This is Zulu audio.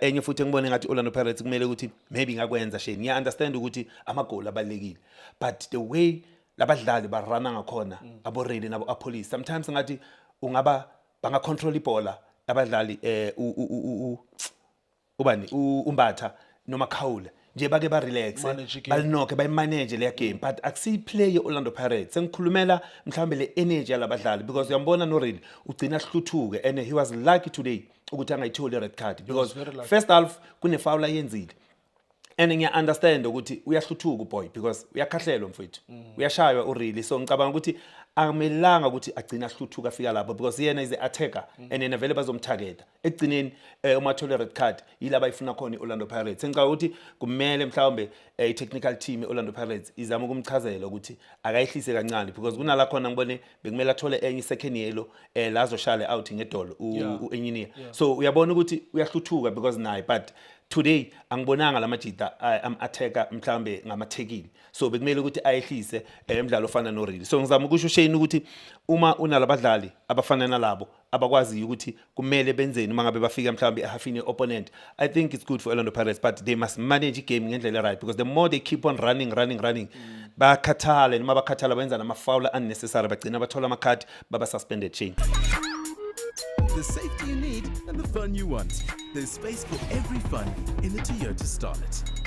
Enye futhi engibone ngathi Orlando Pirates kumele ukuthi maybe ingakwenza, Shane, ngiya understand ukuthi amagoli abalekile, but the way labadlali barana ngakhona, abo-Rele nabo Appollis, sometimes ngathi ungaba banga control ibhola abadlali, ubani, uMbatha noma Khawula nje, bake ba relax, Manage igame. Balinokhe bayimanage leya game, but akusiyi-play ye-Orlando Pirates. Sengikhulumela mhlawumbe le energy yalabadlali, because uyambona noRele ugcina hluthuke, and he was lucky today ukuthi angayitholi i-red card, because Very lucky. First half kunefoul ayenzile, and ngiya-understand ukuthi uyahluthuka uboy because uyakhahlelwa mfowethu, uyashaywa uRele. So ngicabanga ukuthi akumelanga ukuthi agcine ahluthuka afika lapho, because yena is a-attacker and yena vele bazomtargeta ekugcineni. Uma athole red card, yila bayifuna khona i-Orlando Pirates. Sengicabanga ukuthi kumele mhlawumbe i-technical team i-Orlando Pirates izame ukumchazela ukuthi akayehlise kancane, because kunala khona ngibone bekumele athole enye i-second yellow, la azoshaya out ngedolo u-engineer. So uyabona ukuthi uyahluthuka because naye, but today angibonanga lamajita am-attacker mhlambe ngamathekile, so bekumele ukuthi ayehlise emdlalo ofana noRele. So ngizama ukusho, Shane, ukuthi uma unalabadlali abafana nalabo abakwaziyo ukuthi kumele benzeni uma ngabe bafika mhlawumbe ehafini opponent, I think it's good for Orlando Pirates, but they must manage igame ngendlela right, because the more they keep on running, running, running, bayakhathala, noma bakhathala benza nama-foul unnecessary, bagcina bathola amakhadi, baba suspended, Shane. The safety you need and the fun you want. There's space for every fun in the Toyota Starlet.